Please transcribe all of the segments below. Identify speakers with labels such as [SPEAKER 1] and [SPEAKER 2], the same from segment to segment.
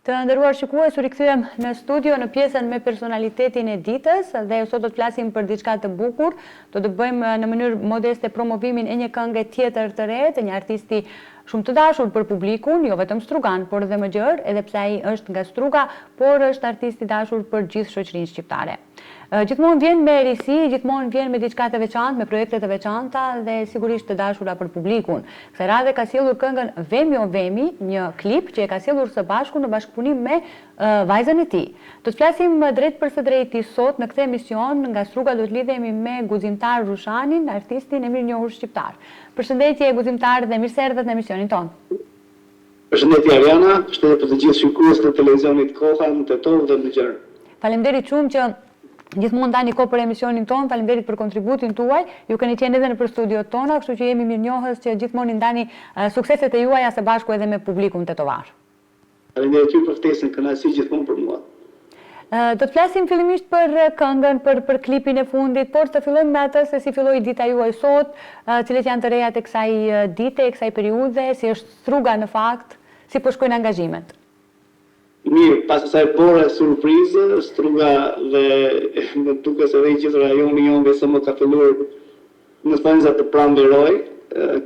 [SPEAKER 1] Të nderuar shikues, u rikthyem në studio në pjesën me personalitetin e ditës dhe sot do të flasim për diçka të bukur. Do të bëjmë në mënyrë modeste promovimin e një kënge tjetër të re të një artisti shumë të dashur për publikun, jo vetëm strugan, por dhe më gjerë, edhe pse ai është nga Struga, por është artist i dashur për gjithë shoqërinë shqiptare. Gjithmonë vjen me risi, gjithmonë vjen me diçka të veçantë, me projekte të veçanta dhe sigurisht të dashura për publikun. Kësaj radhe ka sjellur këngën Vemi o Vemi, një klip që e ka sjellur së bashku në bashkëpunim me vajzën e tij. Do të flasim drejtpërsëdrejti sot në këtë emision, nga Struga do të lidhemi me Guximtar Rushanin, artistin e mirënjohur shqiptar. Përshëndetje Guximtar dhe mirë se erdhët në emisionin tonë.
[SPEAKER 2] Përshëndetje Ariana, përshëndetje për të gjithë shikuesit e televizionit Koha në Tetovë dhe më gjerë.
[SPEAKER 1] Faleminderit shumë që gjithmonë ndani kohë për emisionin tonë, faleminderit për kontributin tuaj. Ju keni qenë edhe nëpër studiot tona, kështu që jemi mirënjohës që gjithmonë i ndani sukseset e juaja së bashku edhe me publikun tetovar.
[SPEAKER 2] Faleminderit ju për ftesën, kënaqësi gjithmonë për mua.
[SPEAKER 1] Do të flasim fillimisht për këngën, për për klipin e fundit, por të fillojmë me atë se si filloi dita juaj sot, cilët janë të rejat e kësaj dite, e kësaj periudhe, si është Struga në fakt, si po shkojnë angazhimet.
[SPEAKER 2] Mirë, pas asaj bore surprizë, Struga dhe më duket se edhe i gjithë rajoni jonë veçmë ka filluar Në thonjëza të pranverojë,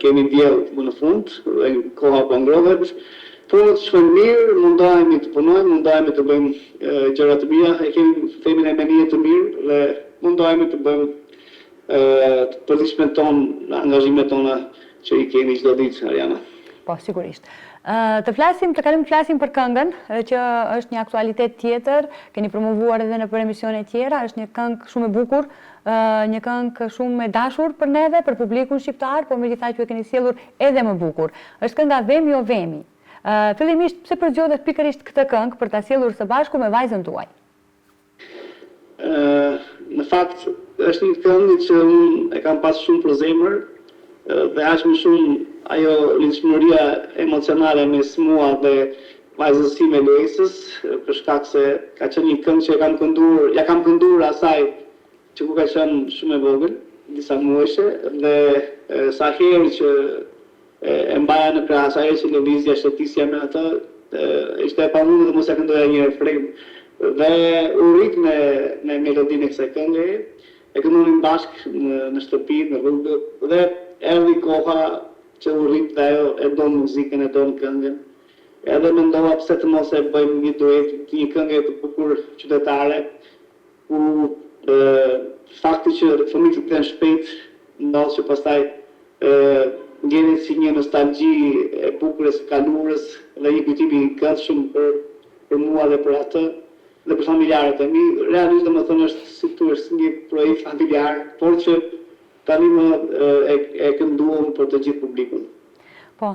[SPEAKER 2] kemi diell më në fund dhe koha po ngrohet. Punët shkojnë mirë, mundohemi të punojmë, mundohemi të bëjmë gjëra të mira, e kemi themin e me nijet të mirë dhe mundohemi të bëjmë të përditshmen tonë, angazhimet tona që i kemi çdo ditë, Ariana.
[SPEAKER 1] Po, sigurisht. Të flasim, të kalojmë të flasim për këngën, që është një aktualitet tjetër, keni promovuar edhe nëpër emisione tjera, është një këngë shumë e bukur, Një këngë shumë e dashur për neve, për publikun shqiptar, por megjithatë ju e keni sjellur edhe më bukur. Është kënga Vemi o Vemi. Fillimisht pse përzgjodhët pikërisht këtë këngë për ta sjellur së bashku me vajzën tuaj?
[SPEAKER 2] Në fakt është një këngë që unë e kam pas shumë për zemër dhe aq më shumë ajo lidhshmëria emocionale mes mua dhe vajzës sime Luesës, për shkak se ka qenë një këngë që e kam këndur, ia kam këndur asaj që kur ka qenë shumë e vogël, disa muajshe dhe sa herë që e mbaja në krah, sa herë që lëvizja, shëtisja me atë, ishte e pamundur të mos ia këndoja një refren dhe u rrit me me melodinë e kësaj kënge, e këndonim bashkë në në shtëpi, në rrugë dhe erdhi koha që u rrit dhe ajo e don muzikën, e don këngën. Edhe mendova pse të mos e bëjmë një duet të një kënge të bukur qytetare, ku fakti që fëmijët rriten shpejt ndodh që pastaj ngelet si një nostalgji e bukur e së kaluarës dhe një kujtim i këndshëm për për mua dhe për atë dhe për familjarët e mi. Realisht domethënë është si të thuash si një projekt familjar, por që Tani më e e kënduam për të gjithë publikun.
[SPEAKER 1] Po,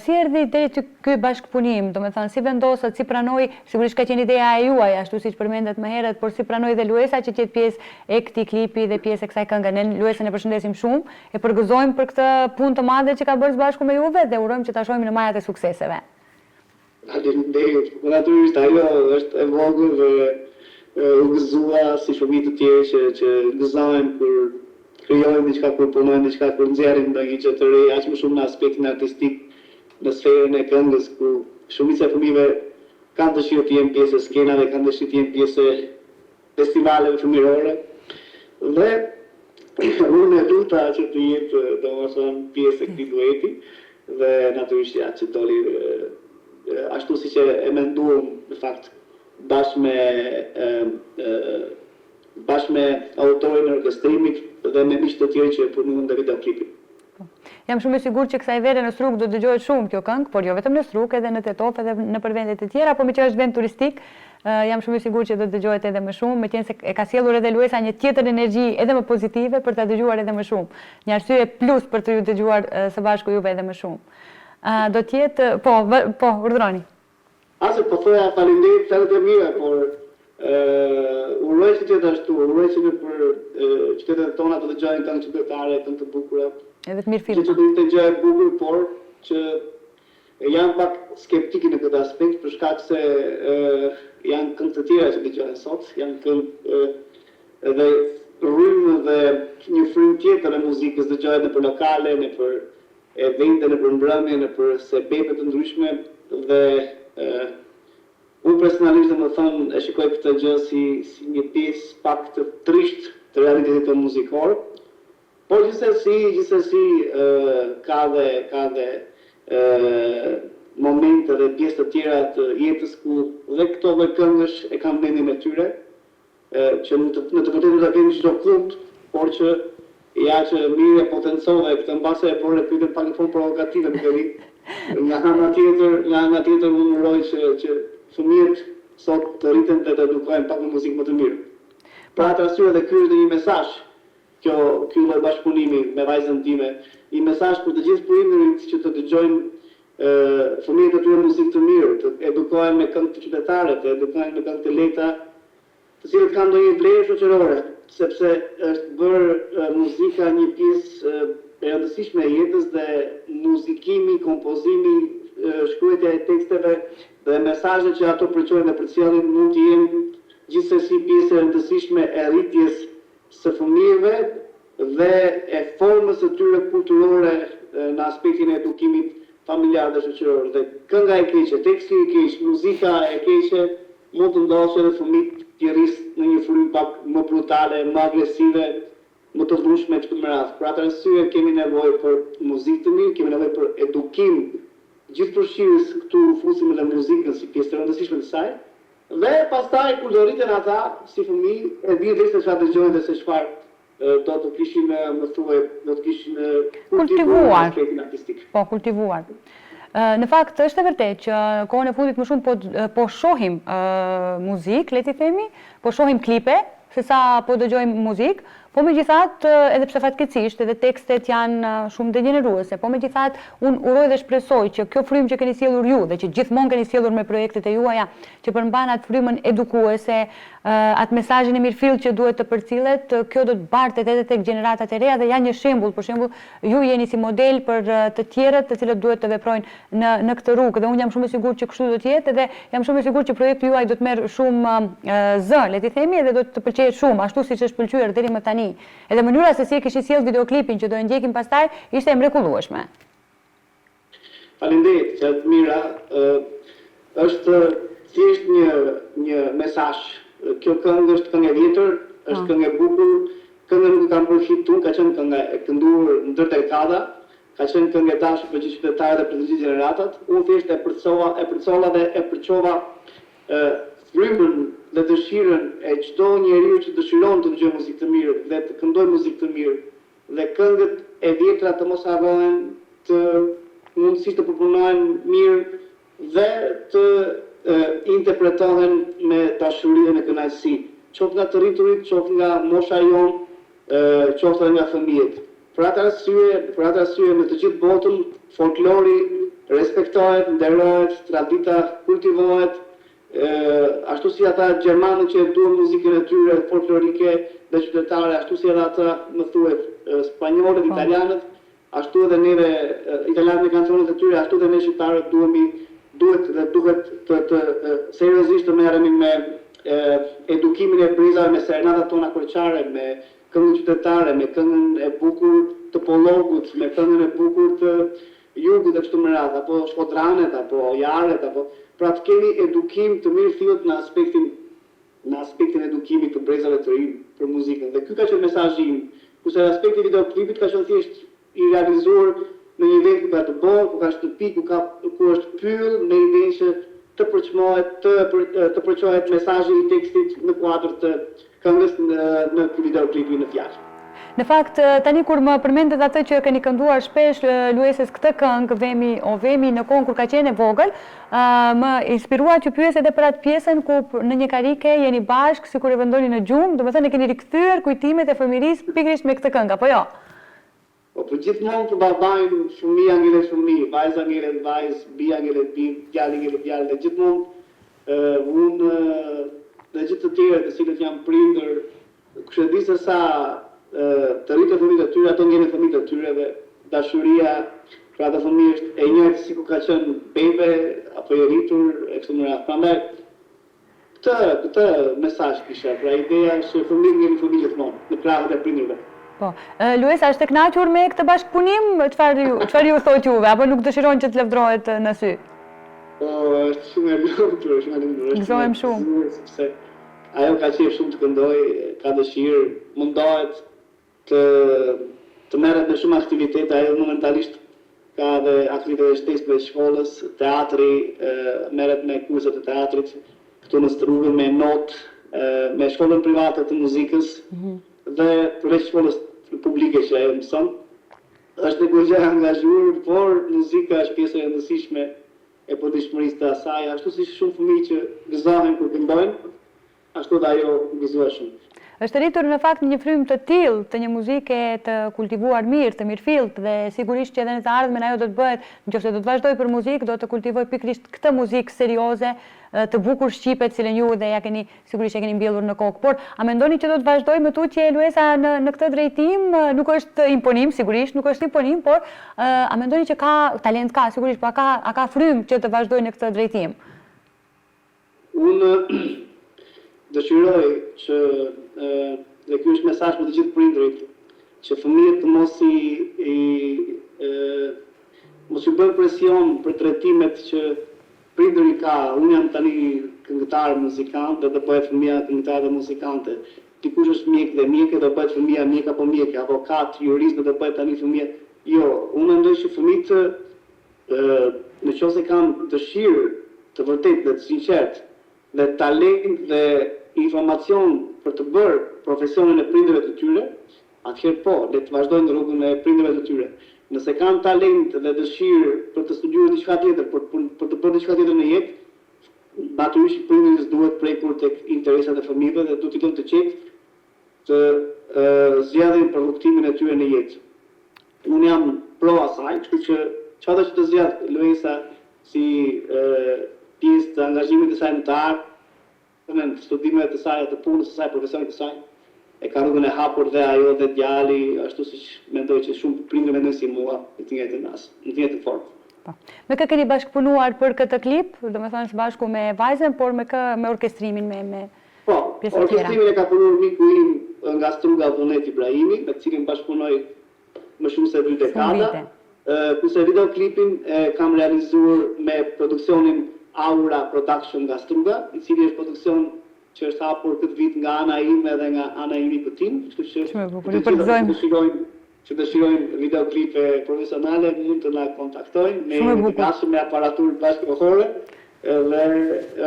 [SPEAKER 1] si erdhi deri te ky bashkëpunim, domethënë si vendosët, si pranoi, sigurisht ka qenë ideja e juaj, ashtu siç përmendët më herët, por si pranoi dhe Luesa që të jetë pjesë e këtij klipi dhe pjesë e kësaj kënge. Ne Luesën e përshëndesim shumë, e përgëzojmë për këtë punë të madhe që ka bërë së bashku me juve dhe urojmë që ta shohim në majat e sukseseve.
[SPEAKER 2] Faleminderit. Po natyrisht ajo është e vogël dhe u gëzua si fëmijë të tjerë që që gëzohen kur krijojnë diçka, kur punojnë diçka, kur nxjerrin ndonjë gjë të re, aq më shumë në aspektin artistik, në sferën e këngës ku shumica e fëmijëve kanë dëshirë të jenë pjesë e skenave, kanë dëshirë të jenë pjesë e festivaleve fëmijërore dhe unë e luta që të jetë domethënë pjesë e këtij dueti dhe natyrisht ja që doli ashtu siç e menduam në fakt bashkë me bashkë me autorin e orkestrimit dhe me miq të tjerë që punuan dhe videoklipin.
[SPEAKER 1] Po. Jam shumë e sigurt që kësaj vere në Strugë do të dëgjohet shumë kjo këngë, por jo vetëm në Strugë, edhe në Tetovë, edhe nëpër vende të tjera, po meqë është vend turistik, jam shumë e sigurt që do të dëgjohet edhe më shumë, meqenëse e ka sjellur edhe Luesa një tjetër energji edhe më pozitive për ta dëgjuar edhe më shumë. Një arsye plus për të ju dëgjuar së bashku juve edhe më shumë. Do të jetë, po, po, urdhëroni.
[SPEAKER 2] Asgjë, po thoja faleminderit fjalët e mira, por uroj që të jetë ashtu, uroj që nëpër qytetet tona të dëgjohen këngë qytetare, këngë të bukura.
[SPEAKER 1] Edhe të mirëfillta.
[SPEAKER 2] Gjë që do ishte gjë e bukur, por që jam pak skeptik në këtë aspekt për shkak se janë këngë të tjera që dëgjohen sot, janë këngë edhe rrymë dhe një frymë tjetër e muzikës dëgjohet nëpër lokale, nëpër evente, nëpër mbrëmje, nëpër sebepe të ndryshme dhe. Unë personalisht domethënë e shikoj këtë gjë si si një pjesë pak të trishtë të realitetit tonë muzikor, por gjithsesi gjithsesi ka dhe ka dhe momente dhe pjesë të tjera të jetës ku dhe këto lloj këngësh e kanë vendin e tyre. Që në të në të vërtetë do ta kenë çdokund, por që ja që mirë e potencove këtë mbase e bëre pyetjen pak në formë provokative nuk e di. Nga ana tjetër, nga ana tjetër unë uroj që që fëmijët sot të rriten dhe të edukohen pak me muzikë më të mirë. Për atë arsye dhe ky është dhe një mesazh kjo ky lloj bashkëpunimi me vajzën time, një mesazh për të gjithë prindërit që të dëgjojnë fëmijët e tyre muzikë të mirë, të edukohen me këngë qytetare, të edukohen me këngë të lehta, të cilët kanë ndonjë vlerë shoqërore, sepse është bërë muzika një pjesë e rëndësishme e jetës dhe muzikimi, kompozimi, shkruajtja e teksteve dhe mesazhet që ato përçojnë dhe përcjellin mund të jenë gjithsesi pjesë e rëndësishme e rritjes së fëmijëve dhe e formës së tyre kulturore në aspektin e edukimit familjar dhe shoqëror. Dhe kënga e keqe, teksti i keq, muzika e keqe mund të ndodhë që edhe fëmijët t'i rrisë në një frymë pak më brutale, më agresive, më të dhunshme e kështu me radhë. Për atë arsye kemi nevojë për muzikë të mirë, kemi nevojë për edukim gjithëpërfshirës, këtu fusim edhe muzikën si pjesë të rëndësishme të saj, Dhe pastaj kur do rriten ata si fëmijë e dinë vetë se çfarë dëgjojnë dhe se çfarë do të kishin më thuaj do të kishin kultivuar në aspektin
[SPEAKER 1] artistik. Po, kultivuar. Në fakt është e vërtetë që kohën e fundit më shumë po po shohim muzikë, le t'i themi, po shohim klipe, se sa po dëgjojmë muzikë, po megjithatë, edhe pse fatkeqësisht edhe tekstet janë shumë degjeneruese, po megjithatë unë uroj dhe shpresoj që kjo frymë që keni sjellur ju dhe që gjithmonë keni sjellur me projektet e juaja, që përmban atë frymën edukuese, atë mesazhin e mirëfilltë që duhet të përcillet, kjo do të bartet edhe tek gjeneratat e reja dhe janë një shembull, për shembull, ju jeni si model për të tjerët të cilët duhet të veprojnë në në këtë rrugë dhe unë jam shumë e sigurt që kështu do të jetë dhe jam shumë e sigurt që projekti juaj do të merr shumë zë, le t'i themi, edhe do të pëlqehet shumë, ashtu siç është pëlqyer deri më tani. Edhe mënyra se si e kishit sjellë videoklipin që do e ndjekim pastaj ishte e mrekullueshme.
[SPEAKER 2] Faleminderit, fjalë të mira. Është thjesht një një mesazh. Kjo këngë është këngë e vjetër, është këngë e bukur. Këngën nuk e kam bërë hit unë, ka qenë këngë e kënduar ndër dekada, ka qenë këngë e dashur për gjithë qytetarët dhe për të gjithë gjeneratat. Unë thjesht e përcova, e përcolla dhe e përçova frymën dhe dëshirën e çdo njeriu që dëshiron të dëgjojë muzikë të mirë dhe të këndojë muzikë të mirë. Dhe këngët e vjetra të mos harrohen, të mundësisht të përpunohen mirë dhe të interpretohen me dashuri dhe me kënaqësi, qoftë nga të rriturit, qoftë nga mosha jonë, qoftë edhe nga fëmijët. Për atë arsye, për atë arsye në të gjithë botën folklori respektohet, nderohet, tradita kultivohet, Ashtu si ata gjermanët që e duan muzikën e tyre folklorike dhe qytetare, ashtu si edhe ata, më thuhet, spanjollët, italianët, ashtu edhe neve, italianët me kanconet e tyre, ashtu edhe ne shqiptarët duhemi, duhet dhe duhet të të seriozisht të merremi me edukimin e brezave, me serenatat tona korçare, me këngën qytetare, me këngën e bukur të Pollogut, me këngën e bukur të jugut e kështu me radhë, apo shkodranet, apo jaret, apo pra të kemi edukim të mirëfilltë në aspektin në aspektin e edukimit të brezave të rinj për muzikën dhe ky ka qenë mesazhi im, kurse aspekti i videoklipit ka qenë thjesht i realizuar në një vend ku ka dëborë, ku ka shtëpi, ku ka ku është pyll me idenë që të përçmohet, të të përçohet mesazhi i tekstit në kuadër të këngës në në videoklipin në fjalë.
[SPEAKER 1] Në fakt, tani kur më përmendët atë që keni kënduar shpesh Luesës këtë këngë Vemi o Vemi në kohën kur ka qenë e vogël, më inspiruat t'ju pyes edhe për atë pjesën ku në një karike jeni bashkë sikur e vendoni në gjumë, domethënë e keni rikthyer kujtimet e fëmijërisë pikërisht me këtë këngë, apo jo?
[SPEAKER 2] Po po gjithmonë për babain fëmija ngelet fëmijë, vajza ngelet vajzë, bija ngelet bijë, djali ngelet djalë dhe gjithmonë unë dhe gjithë të tjerët të cilët janë prindër, kush e di se sa të rriten fëmijët e tyre, ato ngelen fëmijët e tyre dhe dashuria për ato fëmijë është e njëjtë si kur ka qenë bebe apo i rritur e kështu me radhë. Prandaj Këtë, këtë mesazh kisha, pra ideja është që fëmijët ngelen fëmijë gjithmonë, në krahët e prindërve.
[SPEAKER 1] Po. Luesa është e kënaqur me këtë bashkëpunim? Çfarë ju, çfarë ju thotë juve apo nuk dëshiron që të lavdërohet në sy?
[SPEAKER 2] Po, është shumë e lumtur, shumë e lumtur, është
[SPEAKER 1] Gëzohem shumë.
[SPEAKER 2] gëzuar sepse ajo ka qejf shumë të këndojë, ka dëshirë, mundohet të të merret me shumë aktivitete, ajo momentalisht ka edhe aktivitete shtesë përveç shkollës, teatri, merret me kurse të teatrit këtu në Strugë, me notë, me shkollën private të muzikës dhe përveç shkollës publike që ajo mëson. Është goxha e angazhuar, por muzika është pjesë e rëndësishme e përditshmërisë të asaj, ashtu si shumë fëmijë që gëzohen kur këndojnë, ashtu dhe ajo u gëzua shumë.
[SPEAKER 1] Është rritur në fakt në një frymë të tillë, të një muzike të kultivuar mirë, të mirëfilltë dhe sigurisht që edhe në të ardhmen ajo do të bëhet, në qoftë se do të vazhdojë për muzikë, do të kultivojë pikërisht këtë muzikë serioze, të bukur shqipe, të cilën ju dhe ia keni Sigurisht e keni mbjellur në kokë, por a mendoni që do të vazhdojë më tutje Luesa në në këtë drejtim? Nuk është imponim, sigurisht nuk është imponim, por a mendoni që ka talent ka, sigurisht, po a ka a ka frymë që të vazhdojë në këtë drejtim?
[SPEAKER 2] Unë dëshiroj që dhe ky është mesazh për të gjithë prindërit, që fëmijët të mos i i mos ju bëjnë presion për drejtimet që Prindëri ka, unë jam tani këngëtar, muzikant dhe do bëhet fëmija këngëtar dhe muzikante. Dikush është mjek dhe mjeke do bëhet fëmija mjek apo mjeke, avokat, jurist dhe do bëhet tani fëmija. Jo, unë mendoj që fëmijët në qoftë se kanë dëshirë të vërtetë dhe të sinqertë dhe talent dhe informacion për të bërë profesionin e prindërve të tyre, Atëherë po, le të vazhdojnë rrugën e prindërve të tyre. Nëse kanë talent dhe dëshirë për të studiuar diçka tjetër, për të për të bërë diçka tjetër në jetë, natyrisht që prindërit s'duhet prekur tek interesat e fëmijëve dhe duhet t'i lënë të qetë të zgjedhin për rrugëtimin e tyre në jetë. Unë jam pro asaj, kështu që çfarëdo që të zgjedhë Luesa si pjesë të angazhimit të saj në të ardhmen, Në studimeve të saja, të punës së saj, profesionit të saj, e ka rrugën e hapur dhe ajo dhe djali, ashtu siç mendoj që shumë prindër mendojnë si mua, në të njëjtën as, në të njëjtën formë.
[SPEAKER 1] Po. Me kë keni bashkëpunuar për këtë klip, domethënë së bashku me vajzën, por me kë me orkestrimin, me me
[SPEAKER 2] Po, pjesët tjera? Orkestrimin e ka punuar miku im nga Struga Vullnet Ibrahimi, me të cilin bashkëpunoj më shumë se dy dekada, kurse videoklipin e kam realizuar me produksionin Aura Production nga Struga, i cili është produksion që është hapur këtë vit nga ana ime dhe nga ana e mikut tim, kështu që të gjithë ata që dëshirojnë që dëshirojnë videoklipe profesionale mund të na kontaktojnë, ne jemi të gatshëm me aparaturë bashkëkohore dhe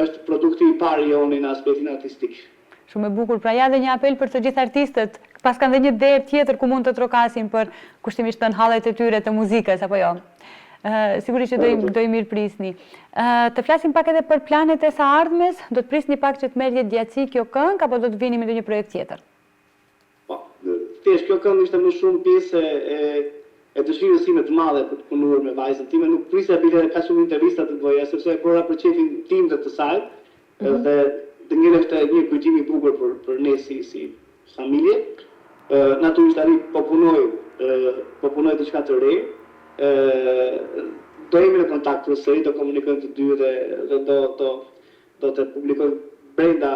[SPEAKER 2] është produkti i parë i joni në aspektin artistik.
[SPEAKER 1] Shumë e bukur, pra ja dhe një apel për të gjithë artistët, paskan dhe një derë tjetër ku mund të trokasin për kushtimisht thënë hallet e tyre të muzikës, apo jo? Sigurisht që do i, do i mirëprisni. Të flasim pak edhe për planet e së ardhmes, do të prisni pak që të merr jetëgjatësi kjo këngë, apo do të vini me ndonjë projekt tjetër?
[SPEAKER 2] Po, thjesht kjo këngë ishte më shumë pjesë e e dëshirës sime të madhe për të punuar me vajzën time, nuk prisja bile kaq shumë intervista të bëja, sepse e bëra për qejfin tim dhe të saj, Dhe të ngelet një kujtim i bukur për për ne si si familje. Natyrisht tani po punoj po punoj diçka të re. Do jemi në kontakt përsëri, do komunikojmë të dy dhe dhe do do do të publikojmë brenda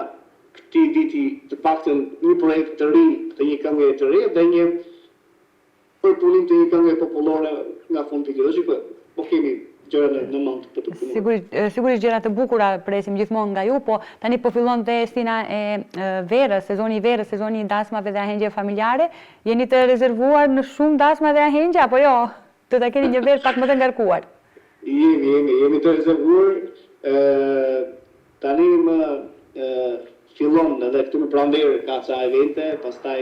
[SPEAKER 2] këtij viti të paktën një projekt të ri të një kënge të re dhe një Përpunim të një kënge popullore nga fundi i vitit. Do shikojmë. Po kemi gjëra në në mend për të punuar.
[SPEAKER 1] Sigurisht, sigurisht gjëra të bukura presim gjithmonë nga ju, po tani po fillon dhe stina e verës, sezoni i verës, sezoni i dasmave dhe ahengjeve familjare. Jeni të rezervuar në shumë dasma dhe ahengje apo jo? Do ta keni një verë pak më të ngarkuar.
[SPEAKER 2] Jemi, jemi, jemi të rezervuar. Ë Tani më fillon edhe këtu në pranverë ka ca evente, pastaj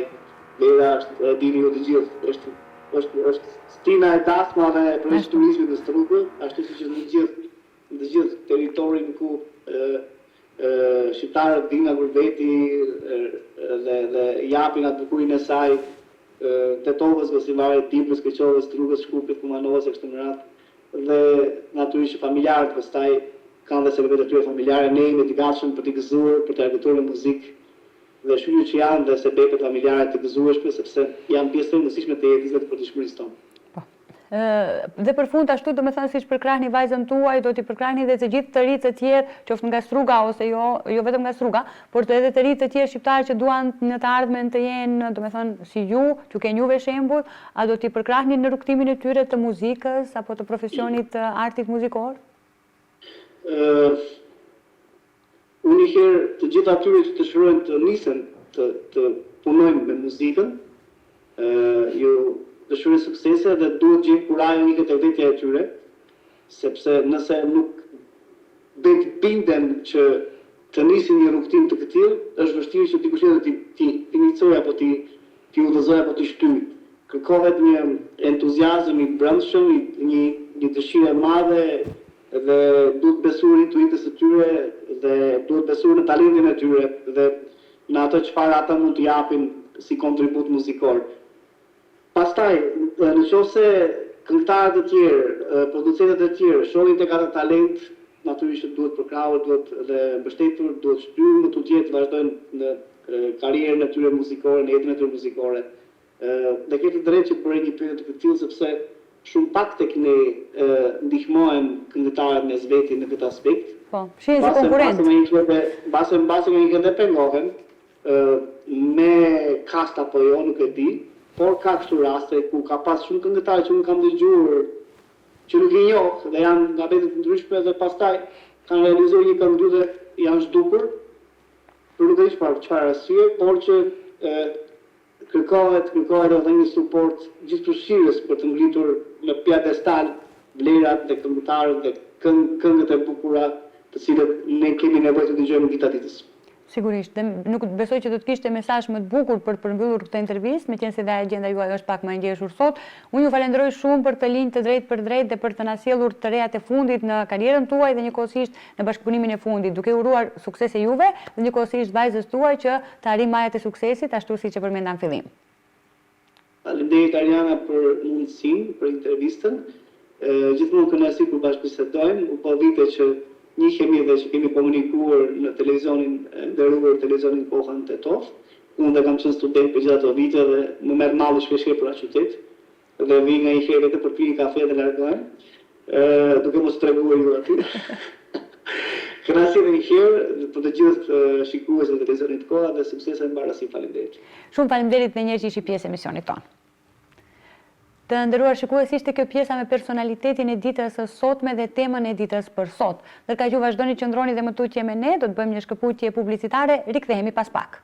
[SPEAKER 2] vera është, e dini ju të gjithë, është është është stina e dasmave përveç turizmit në Strugë, ashtu siç është në të gjithë në të gjithë territorin ku shqiptarët vijnë nga gurbeti dhe dhe japin atë bukurinë e saj Tetovës, Gostivarit, Dibrës, Kërçovës, Strugës, Shkupit, Kumanovës e kështu me radhë. Dhe natyrisht që familjarët pastaj kanë dhe sebepet e tyre familjare, ne jemi të gatshëm për t'i gëzuar, për t'i argëtuar me muzikë dhe shyqyr që janë dhe sebepet familjare të gëzueshme sepse janë pjesë të rëndësishme të jetës dhe të përditshmërisë tonë.
[SPEAKER 1] Po. Dhe për fund ashtu domethënë siç përkrahni vajzën tuaj, do t'i përkrahni dhe të gjithë të rinjtë të tjerë, qoftë nga Struga ose jo, jo vetëm nga Struga, por të edhe të rinjtë të tjerë shqiptarë që duan në të ardhmen të jenë, domethënë si ju, t'ju kenë juve shembull, A do t'i përkrahni në rrugëtimin e tyre të muzikës apo të profesionit të artit muzikor?
[SPEAKER 2] Unë një herë të gjithë atyre që dëshirojnë të nisen të të punojnë me muzikën, ju dëshiroj suksese dhe duhet të gjejnë kurajën një herë tek vetja e tyre, sepse nëse nuk vetëbinden që të nisin një rrugëtim të këtillë, është vështirë që dikush tjetër t'i t'i iniciojë apo t'i t'i udhëzojë apo t'i shtyjë. Kërkohet një entuziazëm i brendshëm, një një dëshirë e madhe dhe duhet besuar intuitës së tyre dhe duhet besuar në talentin e tyre dhe në atë çfarë ata mund të japin si kontribut muzikor. Pastaj, në qoftë se këngëtarët e tjerë, producentët e tjerë shohin tek ata talent, natyrisht që duhet përkrahur, duhet dhe mbështetur, duhet shtyrë më tutje të vazhdojnë në karrierën e tyre muzikore, në jetën e tyre muzikore. Dhe ke të drejtë që bëre një pyetje të këtillë sepse shumë pak tek ne ndihmohen këngëtarët mes veti në këtë aspekt.
[SPEAKER 1] Po, shihen si konkurrentë.
[SPEAKER 2] Mbase mbase mbase nganjëherë dhe pengohen, me kast apo jo, nuk e di, por ka kështu raste ku ka pas shumë këngëtarë që unë kam dëgjuar që nuk i njoh dhe janë nga vende të ndryshme dhe pastaj kanë realizuar një këngë dy dhe janë zhdukur për nuk e di çfarë çfarë arsye, por që Kërkohet, kërkohet edhe një suport gjithëpërfshirës për të ngritur në piedestal vlerat dhe këngëtarët dhe këngët e bukura të cilët ne kemi nevojë të dëgjojmë dita ditës.
[SPEAKER 1] Sigurisht, dhe nuk besoj që do të kishte mesazh më të bukur për të përmbyllur këtë intervistë, meqenëse dhe agjenda juaj është pak më e ngjeshur sot. Unë ju falenderoj shumë për këtë linjë të drejtpërdrejtë dhe për të na sjellur të rejat e fundit në karrierën tuaj dhe njëkohësisht në bashkëpunimin e fundit, duke ju uruar suksese juve dhe njëkohësisht vajzës tuaj që të arrijë majat e suksesit, ashtu siç e përmenda në fillim.
[SPEAKER 2] Faleminderit Ariana për mundësinë, për intervistën. Gjithmonë kënaqësi kur bashkëbisedojmë, u bë vite që njihemi dhe që kemi komunikuar në televizionin e nderuar, televizionin Koha në Tetovë, ku unë dhe kam qenë student për gjithë ato vite dhe më merr malli shpeshherë për atë qytet. Dhe vij nganjëherë vetëm për të pirë një kafe dhe largohem, duke mos treguar ju aty. Kënaqësi edhe një herë për të gjithë shikuesit e televizionit Koha dhe suksese e mbarësi. Faleminderit.
[SPEAKER 1] Shumë faleminderit dhe një herë që ishit pjesë e emisionit tonë. Të nderuar shikues, ishte kjo pjesa me personalitetin e ditës së sotme dhe temën e ditës për sot. Ndërkaq ju vazhdoni qëndroni dhe më tutje me ne, do të bëjmë një shkëputje publicitare, rikthehemi pas pak.